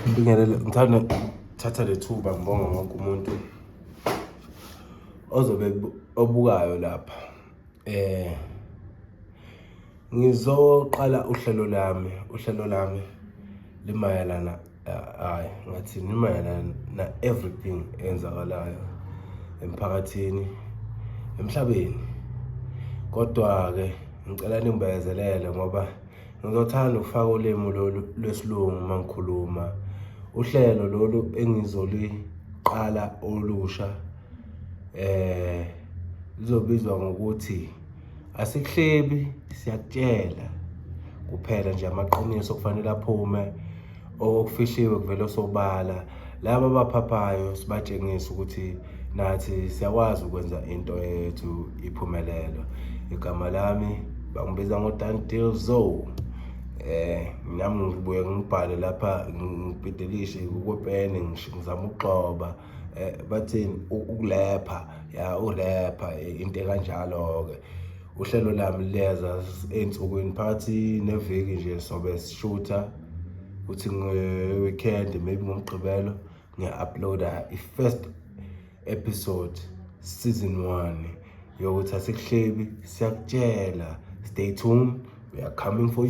Ngibingelele, ngithanda ukuthatha le thuba ngibonge wonke umuntu ozobe obukayo lapha. Ngizoqala uhlelo lami, uhlelo lami limayelana, hhayi ngathini, limayelana na everything eyenzakalayo emphakathini, emhlabeni. Kodwa-ke ngicela ningibekezelele ngoba ngizothanda ukufaka ulimi lolu lwesilungu uma ngikhuluma. Uhlelo lolu engizoliqala olusha lizobizwa ngokuthi Asikuhlebi, Siyakutshela. Kuphela nje amaqiniso kufanele aphume, okufihliwe kuvele sobala. Laba abaphaphayo sibatshengise ukuthi nathi siyakwazi ukwenza into yethu iphumelelo. Igama lami bangibiza ngo-Dan Dilzo. Nami ngibuye ngibhale lapha, ngibhidilishe kwepeni, ngizama ukugxoba, bathini, ukulepha ya urepha, into ekanjalo-ke. Uhlelo lami liyeza ey'nsukwini phakathi neviki nje, sobe sishutha kuthi nge-weekend, maybe ngoMgqibelo ngiya-uploada i-first episode season 1 yokuthi Asikuhlebi, Siyakutshela. Stay tuned, we are coming for you.